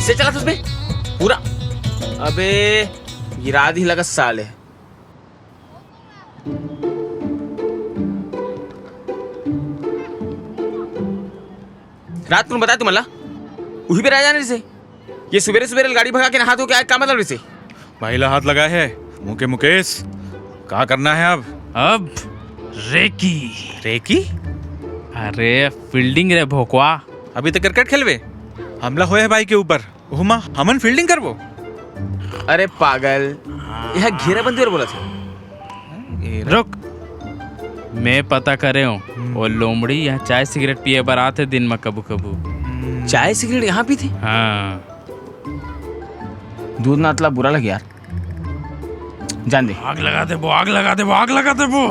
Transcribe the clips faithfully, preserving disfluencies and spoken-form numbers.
से चला उसमें पूरा। अबे, गिरा दी लगा साले। रात को बताया तुम्हाला, उही पे रह जाने से। ये सुबेरे सुबेरे गाड़ी भगा के नहा धो के आए, का मतलब इसे? भाई ला हाथ लगाए है, मुके मुकेश, का करना है अब? अब रेकी। रेकी? अरे फील्डिंग रे भोकवा। अभी तो क्रिकेट खेलवे, हमला होए है भाई के ऊपर, ओहमा हमन फील्डिंग करबो। अरे पागल, यह घेराबंदी बर बोला था। रुक, मैं पता करे हूँ। वो लोमड़ी यहाँ चाय सिगरेट पिए बर आथे दिन में कभू कभू। चाय सिगरेट यहाँ पीथे? हाँ। दूध नातला बुरा लगे यार, जान दे। आग लगा देबो, आग लगा देबो, आग लगा देबो।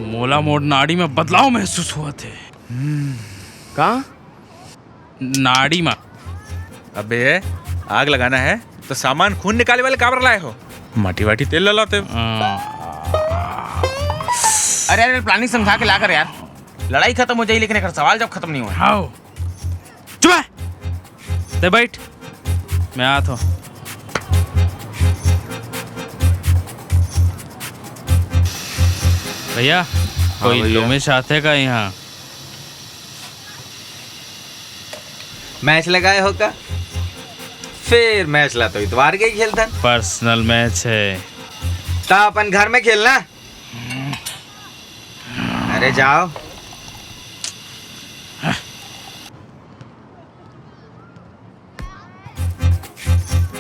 मोला मोर नाड़ी में बदलाव महसूस होवत हे। का? नाड़ी में। अबे, आग लगाना है तो सामान खून निकाले वाले काबर लाए हो? माटी वाटी तेल ला लाते। अरे अरे, प्लानिंग समझा के ला कर यार, लड़ाई खत्म हो जाई लेकिन एक सवाल जब खत्म नहीं हुआ। हाओ। चुप है। ते बैठ, मैं आत हूँ। भैया, हाँ कोई भैया। लोमेश आथे का यहाँ? मैच लगाए हो का? फिर मैच ला तो इतवार के ही खेलथन। पर्सनल मैच है। ता अपन घर में खेलना। अरे जाओ।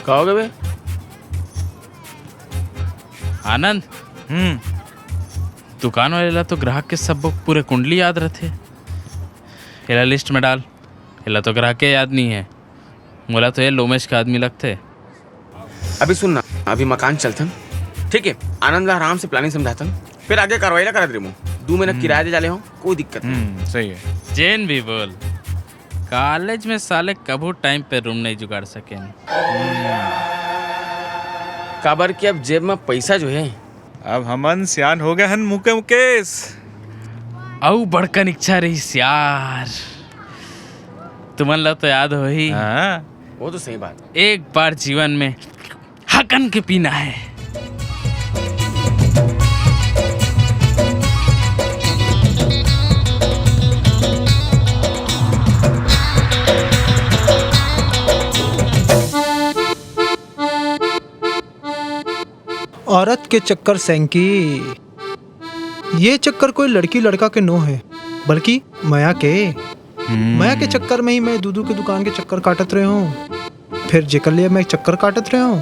का हो गए बे? आनंद। हम्म। दुकान वाले ला तो ग्राहक के सब पूरे कुंडली याद रथे। एला लिस्ट में डाल। एला तो ग्राहक के याद नहीं है। मोला तो ये लोमेश का आदमी लगथे। अभी सुन ना, अभी मकान चलथन, ठीक है? आनंद ला आराम से प्लानिंग समझाथन, फिर आगे कार्रवाई ला करत रेमो। दू महीना किराया दे जाले हो, कोई दिक्कत नहीं। हम्म, सही है। जेन भी बोल, कॉलेज में साले कभू टाइम पे रूम नहीं जुगाड़ सकेन। काबर कि अब जेब में पैसा जो है। अब हमन सियान हो गए हन मुके मुकेश। अउ बड़कन इच्छा रहिस यार, तुमन ला तो याद होही। हाँ। वो तो सही बात। एक बार जीवन में हकन के पीना है। औरत के चक्कर सैंकी, ये चक्कर कोई लड़की लड़का के नो है, बल्कि मया के। हम्म। मया के चक्कर में ही मैं दूधू के दुकान के चक्कर काटत रहे हूँ। फिर जेकर लिए मैं चक्कर काटत रहे हूँ,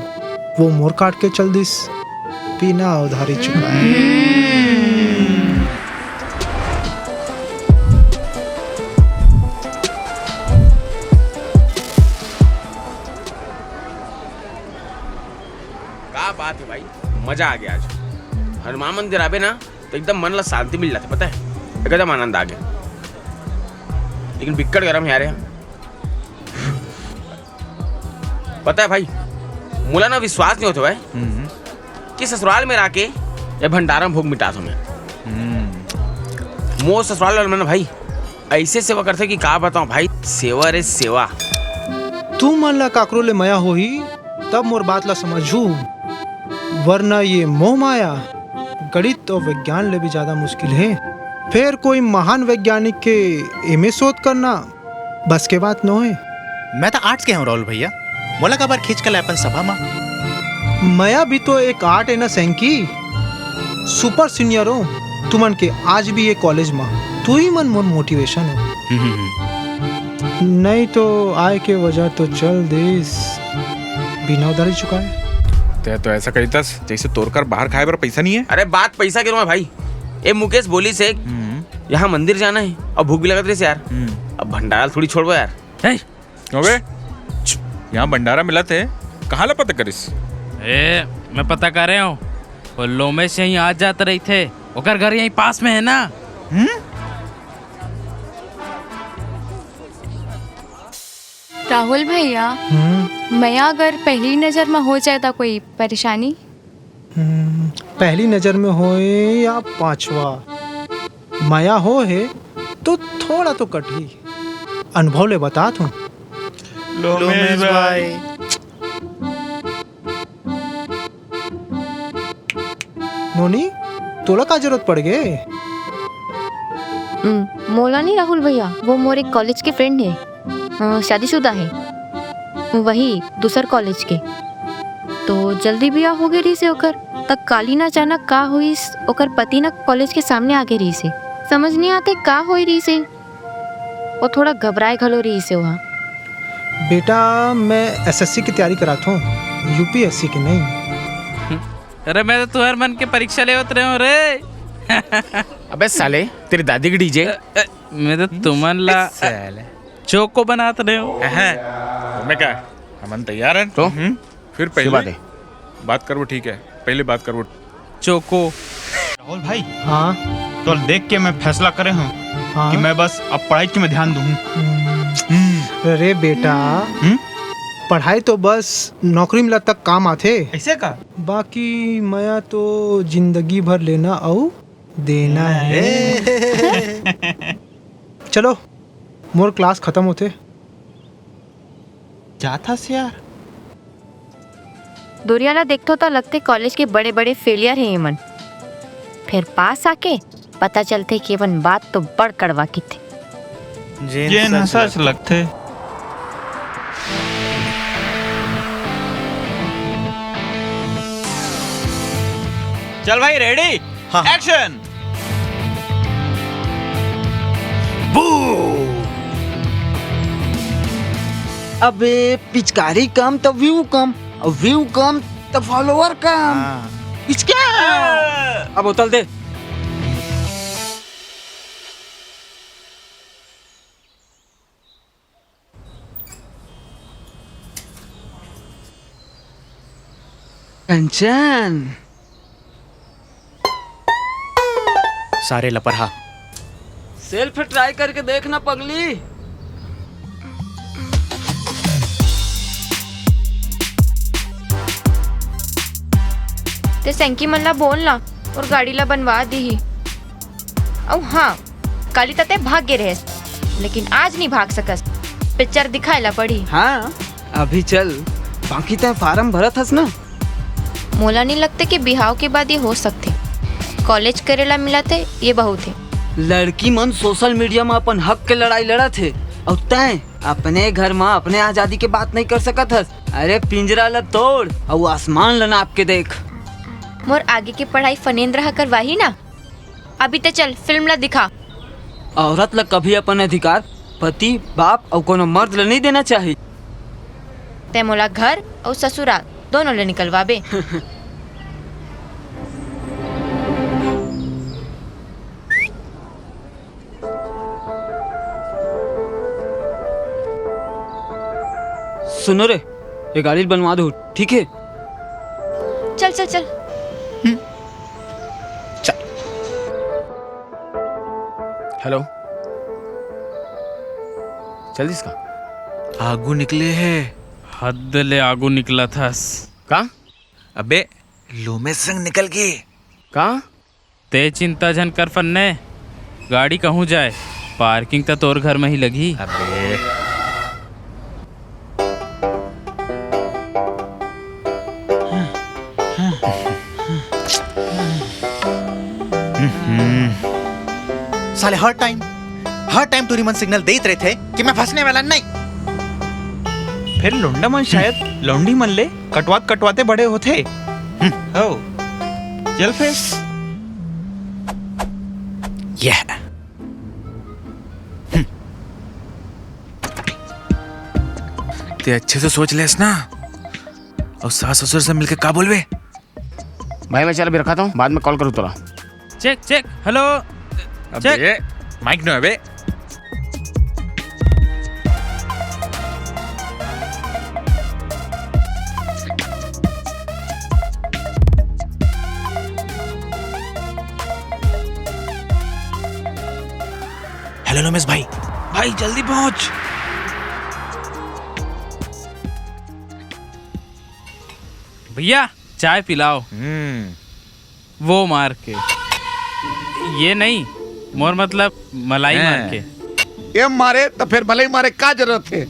वो मोर काट के चल दिस। पीना उधारी चुकाए। का बात है भाई, मजा आ गया आज। हनुमान मंदिर आबे ना, तो एकदम मन ला शांति मिल जाथे, पता है, एकदम आनंद आ गया। लेकिन बिक्कट गरम है यार यहाँ। पता है भाई, मोला ना विश्वास नहीं होता भाई हम्म। कि ससुराल में रह के ये भंडारा में भूख मिटात हूँ मैं। हम्म। मोर ससुराल वाला मन भाई ऐसे सेवा करथे कि का बताऊं भाई, सेवा रे सेवा। तू मन ला काकरो ले मया होही, तब मोर बात ला समझहू, वरना ये मोह माया गणित और विज्ञान ले भी ज्यादा मुश्किल है। फिर कोई महान वैज्ञानिक के एमे शोध करना बस के बात नो है। मैं तो आर्ट्स के हूँ राहुल भैया, मोला काबर खींच के लाए अपन सभा मा? मया भी तो एक आर्ट है ना सैंकी, सुपर सीनियर हो तुमन के आज भी ये कॉलेज मा, तू ही मन मोर मोटिवेशन हो। हम्म, हम्म, हम्म। नहीं तो आए के वजह तो चल देस बिना उधारी चुकाए। ते तो ऐसा कहितस जैसे तोर कर बाहर खाए बर पैसा नहीं है। अरे बात पैसा के नो है भाई, ए मुकेश बोलिस हे हम्म। यहाँ मंदिर जाना है और भूख भी लगत रहिस यार। हम्म। अब भंडारा थोड़ी छोड़बो यार। ए, अबे, यहाँ भंडारा मिलत हे, कहाँ ला पता करिस? ए, मैं पता करे हूँ, वो लोमेश यहीं आ जात रहिथे, ओकर घर यहीं पास में है ना। हम्म? राहुल भैया, हम्म? मया अगर पहली नजर में हो जाए तो कोई परेशानी? हम्म, पहली नजर में होए या पांचवा, मया हो हे तो थोड़ा तो कटही। अनुभव ले बतात हूँ। लोमेश भाई। नोनी, तोला का जरूरत पड़ गे? हम्म, मोला नहीं राहुल भैया, वो मोर एक कॉलेज के फ्रेंड है, अ, शादीशुदा है, वही दूसर कॉलेज के। तो जल्दी बियाह हो गे रहिसे ओकर, त काली ना अचानक का होइस, ओकर पति ना कॉलेज के सामने आगे रहिसे। समझ नहीं आते का होई रहिसे, वो थोड़ा घबराए घलो रहिसे वहाँ। बेटा, मैं एसएससी की तैयारी करात हूँ, यूपीएससी की नहीं। अरे, मैं तो तुहर मन के परीक्षा लेवत रहे हूँ रे। अबे साले, तेरी दादी की डीजे। अ, अ, मैं तो तुमन ला, अ, साले। चोको बनात रहे हूँ। हैं? मैं क्या? हमन तैयार हैं। तो? हम्म, फिर पहले बात है। बात करबो, ठीक है, पहले बात करबो। चोको। राहुल भाई, हाँ। तो देख के मैं फैसला करे हूँ हाँ। कि मैं बस अब पढ़ाई में ध्यान दूँ। हम्म। हम्म। अरे बेटा, हम्म? पढ़ाई तो बस नौकरी मिला तक काम आथे। ऐसे का? बाकी मया तो जिंदगी भर लेना अउ देना है। चलो, मोर क्लास खत्म होथे। जात हस यार। दुरिया ला देखथो त लगथे कॉलेज के बड़े-बड़े फेलियर हे एमन। फेर पास आके पता चलथे कि एमन बात तो बड़ कड़वा किथे। जेन जेन ह सच सच लगथे। चल भाई, रेडी? हाँ। एक्शन। बूम। अबे, पिचकारी कम त व्यू कम, अउ व्यू कम त फॉलोअर कम। हाँ। पिचका। अब बोतल दे। कंचन। सारे लपरहा। सेल्फ ट्राई करके देखना पगली। ते सैंकी मन ला बोल ना, और गाड़ी ला बनवा दीही। अउ हाँ, काली तते भाग गे रहेस, लेकिन आज नहीं भाग सकस। पिक्चर दिखाए ला पड़ी। हाँ, अभी चल, बाकी तैं फार्म भरत हस ना? मोला नहीं लगते कि बिहाव के बाद ये हो सकथे। कॉलेज करे ला मिलत हे, ये बहुत हे। लड़की मन सोशल मीडिया म अपन हक के लड़ाई लड़त हे, अउ तैं अपने घर म अपने आजादी के बात नहीं कर सकत हस। अरे पिंजरा ला तोड़ अउ आसमान ला नाप के देख। मोर आगे के पढ़ाई फनेंद्र ह करवाही ना। अभी ते चल, फिल्म ला दिखा। औरत ला कभी अपन अधिकार पति, बाप अउ कोनो मर्द ला नहीं देना चाही। ते मोला घर अउ ससुराल दोनों ले निकलवाबे। सुनो रे, ये गाड़ी बनवा दो, ठीक है? चल, चल, चल। हम्म। चल। हेलो। चल इसका। आगू निकले हे। हद ले आगू निकलत हस। का? अबे, लोमे संग निकल गे। का? ते चिंता झन कर फन्ने, गाड़ी कहूँ जाए, पार्किंग त तोर घर में ही लगही। अबे। हम्म। साले हर टाइम, हर टाइम टूरी मन सिग्नल देत रहिथे कि मैं फंसने वाला नहीं। फिर लौंडा मन शायद लौंडी मन ले कटवात कटवाते बड़े होथे। हम्म। हो। चल फिर। यह। हम्म। ते अच्छे से सोच लेस ना, अउ सास ससुर से मिलके का बोलबे? भाई, मैं चल अभी रखा था, बाद में कॉल करूँ तोला। Check, check, hello. अबे, चेक। माइक न अबे। हेलो लोमेश भाई, भाई जल्दी पहुंच। भैया, चाय पिलाओ। हम्म। वो मार के। ये नहीं, मोर मतलब मलाई मार हैं। के। ये मारे तो फिर मलाई मारे का जरूरत है?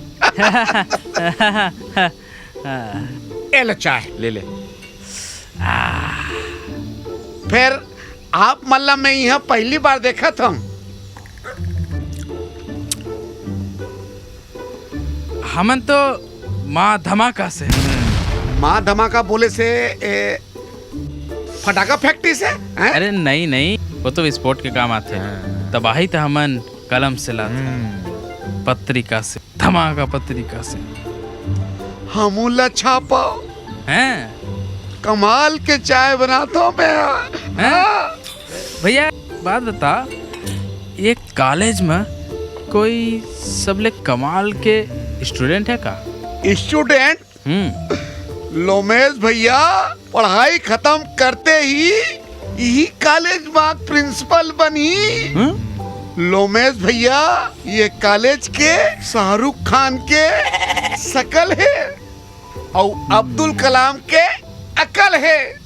ए ले चाय। ले ले। फेर आप मन ला मैं इहाँ पहली बार देखत हूँ। हमन तो माँ धमाका से। माँ धमाका बोले से ए, फटाका फैक्ट्री से हैं? अरे नहीं नहीं, वो तो विस्फोट के काम आथे। हाँ। तबाही तो हमन कलम से लाथे। हम्म। पत्रिका से, धमाका पत्रिका से। हमू ला छापो। हैं? कमाल के चाय बनाथो मैं। हैं? हाँ। भैया, बात बता, ये कॉलेज में कोई सबले कमाल के स्टूडेंट है का? स्टूडेंट? हम्म। लोमेश भैया, पढ़ाई खत्म करते ही यही कॉलेज में प्रिंसिपल बनी। हम्म? लोमेश भैया, ये कॉलेज के शाहरुख खान के शकल है और अब्दुल कलाम के अकल है।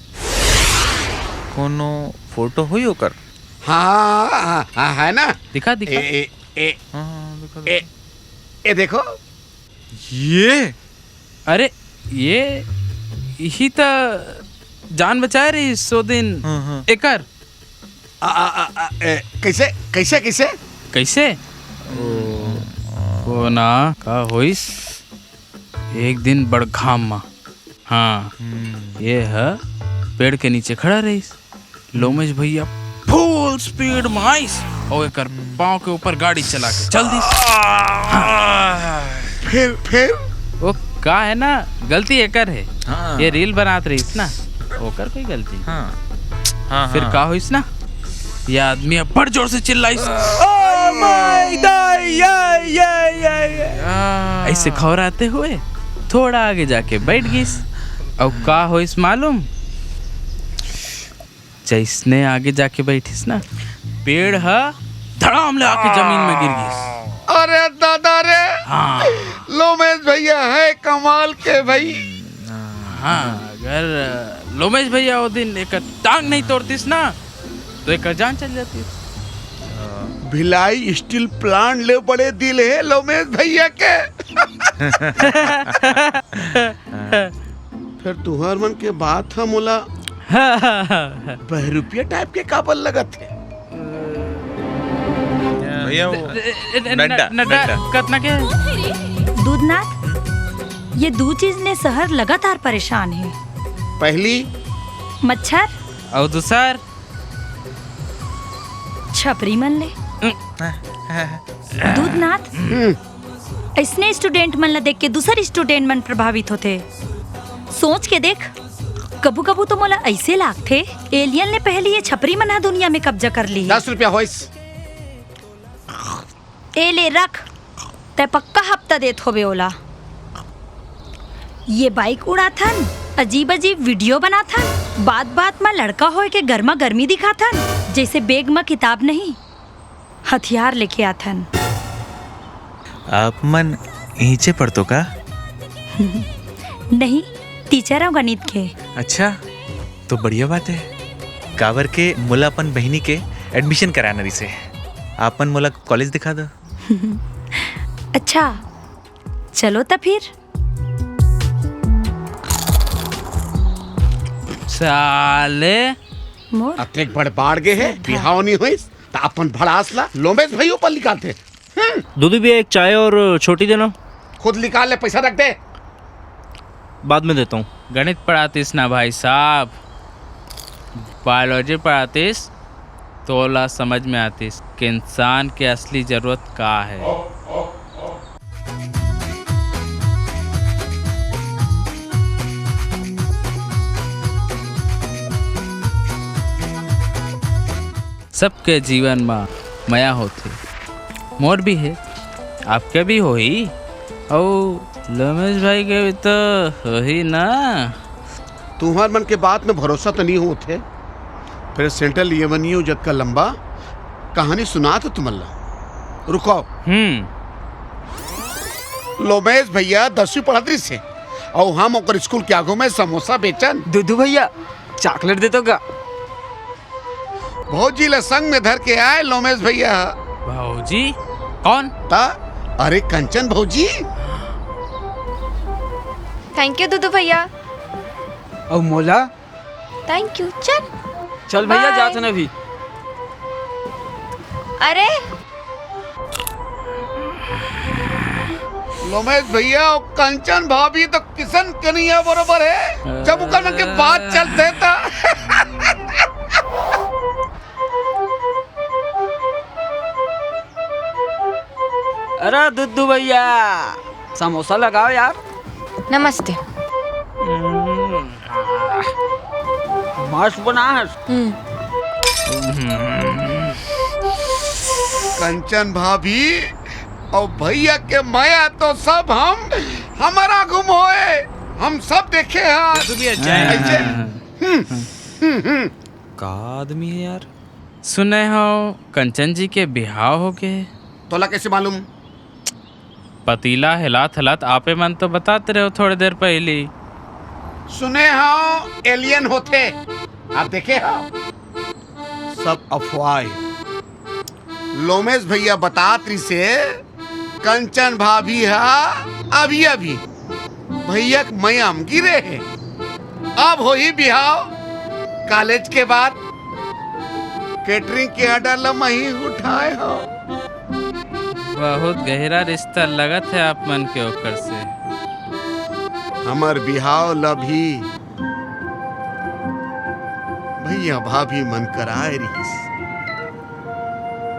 कोनो फोटो होई ओकर? हाँ, हाँ, हाँ, है ना? दिखा, दिखा। ए, ए, ए, हाँ, हाँ, दिखा, ए, दिखा। ए देखो। ये? अरे, ये, यही त जान बचाए रहिस ओ दिन। हाँ, हाँ। एकर। आ, आ, आ, आ, ए, कैसे, कैसे, कैसे? कैसे? ओ। वो ना, का होइस? एक दिन बड़ घाम म, हाँ, हम्म। ये ह पेड़ के नीचे खड़ा रहिस। लोमेश भैया फुल स्पीड म आइस अउ एकर पाँव के ऊपर गाड़ी चला के चल दिस। हाँ। फिर, फिर? वो का है ना, गलती एकर है। हाँ। ये रील बनात रहिस ना, ओकर कोई गलती नहीं। हाँ। हाँ, फिर हाँ। का होइस ना, ये आदमी ह बड़ जोर से चिल्लाइस, "Oh my God, ये, ये, ये, ये।" आ। ऐसे खौराते हुए थोड़ा आगे जाके बैठ गिस। अउ का होइस मालूम? जैसने आगे जाके बैठिस ना, पेड़ ह धड़ाम ले आके जमीन में गिर गिस। अरे दादा रे, हाँ। लोमेश भैया है कमाल के भाई। हाँ, अगर लोमेश भैया वो दिन एक टांग नहीं तोड़तिस ना, तो एक जान चल जातिस। भिलाई स्टील प्लांट ले बड़े दिल है लोमेश भैया के। फिर तुहर मन के बात ह मोला बहरूपिया टाइप के काबर लगत हे? भैया, वो ए, ए, ए, डंडा, न-, नड्डा, डंडा। कतना के? दूधनाथ, ये दू चीज ले शहर लगातार परेशान हे। पहली? मच्छर। अउ दूसर? छपरी मन ले। हम्म। दूधनाथ, हम्म। अइसने स्टूडेंट मन ला देख के दूसर स्टूडेंट मन प्रभावित होथे। सोच के देख, कभू-कभू तो मोला अइसे लागथे, एलियन ले पहली ये छपरी मन ह दुनिया में कब्जा कर ली। दस रुपया होइस। ए ले रख, तै पक्का हफ्ता देत होबे ओला। ये बाइक उड़ाथन, अजीब-अजीब वीडियो बनाथन, बात-बात म लड़का होए के गर्मा गर्मी दिखाथन, जैसे बैग म किताब नहीं, हथियार लेके आथन। आप मन इहिंचे पढ़तो का? नहीं, टीचर हूँ गणित के। अच्छा, तो बढ़िया बात है। काबर के मोला अपन बहिनी के एडमिशन कराना रिसे। आप मन मोला कॉलेज दिखा दो। अच्छा, चलो त फिर। साले। मोर अतेक बड़ बाढ़ गे हे, सीधा। बिहाव नहीं होइस, त अपन भड़ास ला लोमेश भैया ऊपर निकालथे। हम्म। दूधू भैया, एक चाय और छोटी देना। खुद निकाल ले, पैसा रख दे। बाद में देता हूँ। गणित पढ़ातिस ना भाई साहब, बायोलॉजी पढ़ातिस, तोला समझ में आतिस कि इंसान के असली जरूरत का है। सबके जीवन म मया होथे, मोर भी हे, आपके भी होही, अउ लोमेश भाई के भी तो होही ना। तुहर मन के बात में भरोसा तो नहीं होत हे, फिर सेंट्रल एवेन्यू जतका लंबा कहानी सुनात हो तुमन ला। रुको। हम्म। लोमेश भैया दसवीं पढ़त रहिस हे, अउ हम ओकर स्कूल के आगू में समोसा बेचन। दूधू भैया, चॉकलेट दे तो का? भौजी ला संग में धर के आए लोमेश भैया। भौजी? कौन? ता, अरे कंचन भौजी। Thank you दुद्दू भैया। अउ मोला? Thank you। चल। चल भैया, bye। जात हन अभी। अरे, लोमेश भैया, वो कंचन भाभी तो किशन कन्हैया बरोबर हे, जब ओकर मन के बात चलथे त। अरे दुद्दू भैया, समोसा लगाओ यार। नमस्ते। हम्म, मस्त बना है। हम्म। कंचन भाभी अउ भैया के मया तो सब हम, हमर आगू म होए, हम सब देखे हैं। तू भी अच्छा है। ऐसे, हम्म, हम्म, हम्म। का आदमी है यार? सुने हव, कंचन जी के बिहाव होगे। तोला कैसे मालूम? पतीला हिलात हिलात आपे मन तो बतात रहे हो थोड़े देर पहिली। सुने हव, alien होथे। आप देखे हव? सब अफवाह हे। लोमेश भैया बतात रिहिसे, कंचन भाभी हा अभी अभी भैया के मया म गिरे हे। अब होही बिहाव। कॉलेज के बाद catering के order ला मही उठाए हव। बहुत गहरा रिश्ता लगत हे आप मन के ओकर से। हमर बिहाव ला भी भैया भाभी मन कराए रिहिस,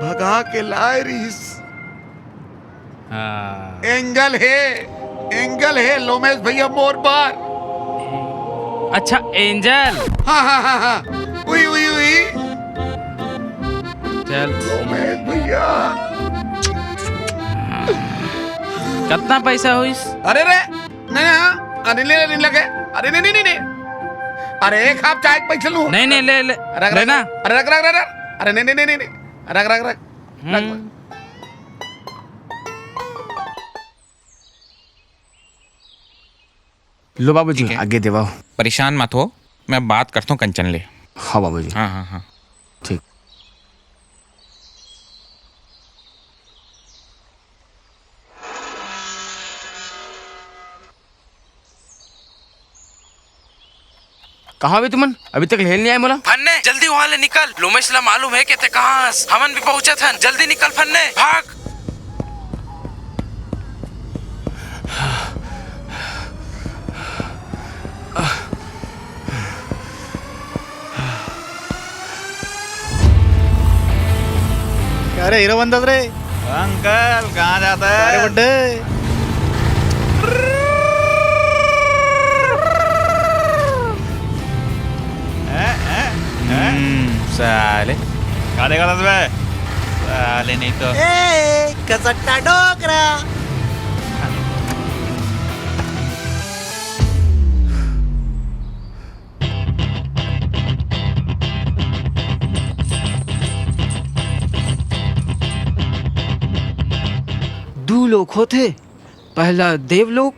भगा के लाए रिहिस। हाँ। Angel हे, angel हे लोमेश भैया मोर बर। अच्छा, angel। हाँ, हाँ, हाँ, हाँ। उई, उई, उई। चल। लोमेश भैया। कतना पैसा होइस? अरे रे, नहीं, नहीं, हाँ। अरे ले, ले, नहीं लगे। अरे नहीं, नहीं, नहीं, नहीं। अरे एक हाफ चाय के पैसे लूँ। नहीं, नहीं, ले, ले। रख, रख, लेना। अरे रख, रख, रख, रख। अरे नहीं, नहीं, नहीं, नहीं, नहीं। रख, रख, रख। रख। हम्म। लो बाबूजी, ठीक है। आगे देवाओ। परेशान मत हो, मैं बात करता हूँ कंचन ले। हाँ बाबूजी। हाँ, हाँ, हाँ। ठीक। कहाँ हवे तुमन? अभी तक लेन नहीं आए मोला। फन्ने, जल्दी वहाँ ले निकल। लोमेश ला मालूम हे के ते कहाँ हस। हमन भी पहुँचत हन। जल्दी निकल फन्ने, भाग। अरे हीरो बन दस रे। अंकल, कहाँ जाता है? अरे बुड्ढे। हैं, हैं, हैं? हम्म, साले। का देखत हस बे? साले नहीं तो। ए, कसट्टा डोकरा। दू लोक होथे, पहला देवलोक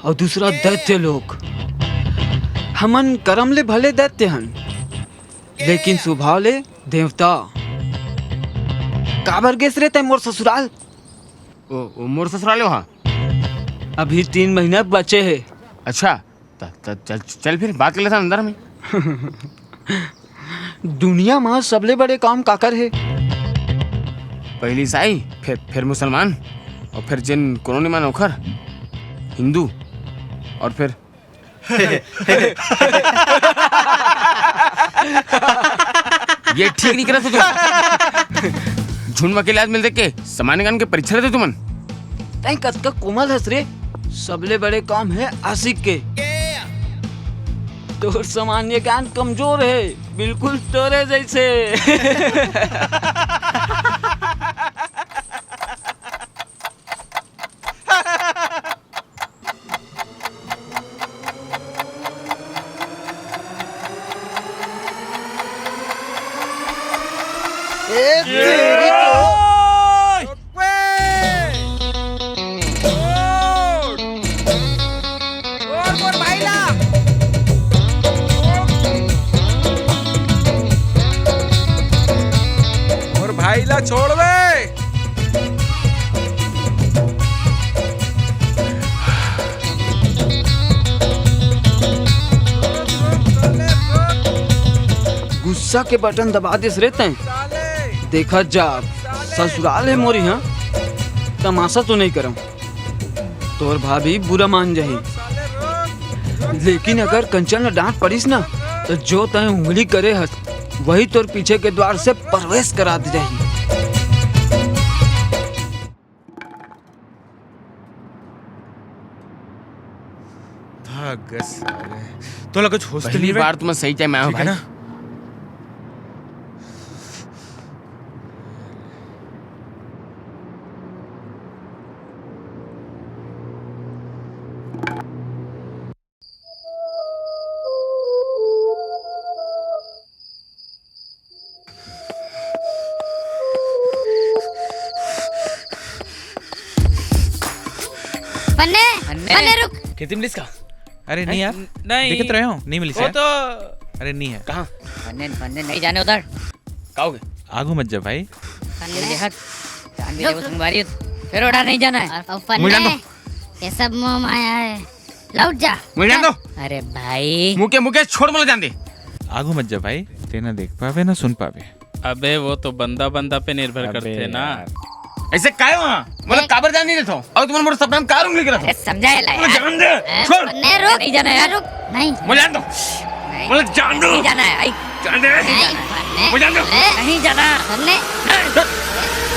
अउ दूसरा दैत्य लोक। हमन करम ले भले दैत्य हन, लेकिन स्वभाव ले देवता। काबर गेस रे तैं मोर ससुराल? ओ, ओ मोर ससुराल हे वहाँ। अभी तीन महीना बचे हे। अच्छा, त, त, चल, चल फिर बात कर लेथन अंदर में। दुनिया म सबले बड़े काम काकर हे? पहली ईसाई, फिर, फिर मुसलमान, अउ फिर जेन कोनो नहीं माने ओखर, हिंदू, अउ फिर ये ठीक नहीं करत हो तुम। झुंड म अकेले आदमी देख के सामान्य ज्ञान के परीक्षा लेते तुमन। तैं कतका कोमल हस रे, सबले बड़े काम हे आशिक के। तोर सामान्य ज्ञान कमजोर हे, बिल्कुल तोरे जैसे। ए तेरी तो। छोड़ मोर भाई ला। मोर भाई ला छोड़ बे। नशा के बटन दबा देस रे तैं। देखत जा, ससुराल हे मोर इहाँ, तमाशा तो नइ करंव। तोर भाभी बुरा मान जाही, लेकिन अगर कंचन ल डांट पड़िस ना, त जो तैं उंगली करे हस, वही तोर पीछे के द्वार से प्रवेश करा दे जाही। भाग साले। तोला कुछ होश तो पहली नहीं बे? बार तो मैं सही टाइम आया हूँ ठीक है भाई। ना? पन्ने, पन्ने। पन्ने, रुक। खेती मिलिस का? अरे नहीं यार, नहीं। देखत रहे हो, नहीं मिलिस वो यार। तो अरे नहीं है। कहाँ? पन्ने, पन्ने नहीं जाने उधर। का होगे? आगू मत जा भाई। पन्ने। ये देख, जान भी रुक, दे वो रुक। संगवारी, फिर ओड़ा नहीं जाना है। और, और पन्ने, मुझे जान दो। ये सब मोह माया है। लौट जा। मुझे जान दो। अरे भाई। मुके, मुके छोड़, मोला जान दे। आगू मत जा भाई, ते ना देख पावे ना सुन पावे। अबे वो तो बंदा बंदा पे निर्भर अबे करथे ना। यार। ऐसे काय हो? मतलब देख। काबर जान नहीं देथो? और तुमने मोर सपना में कार उंगली करा था? अरे समझा है ला मोला यार। जान दे। हैं? छोड़। नहीं रुक। नहीं जाना यार। रुक। नहीं। मोला जान दो। नहीं। मोला जान दो। नहीं जाना है। आई। जान दे। नहीं। मोला जान दो। नहीं। नहीं जाना। नहीं। छोड़।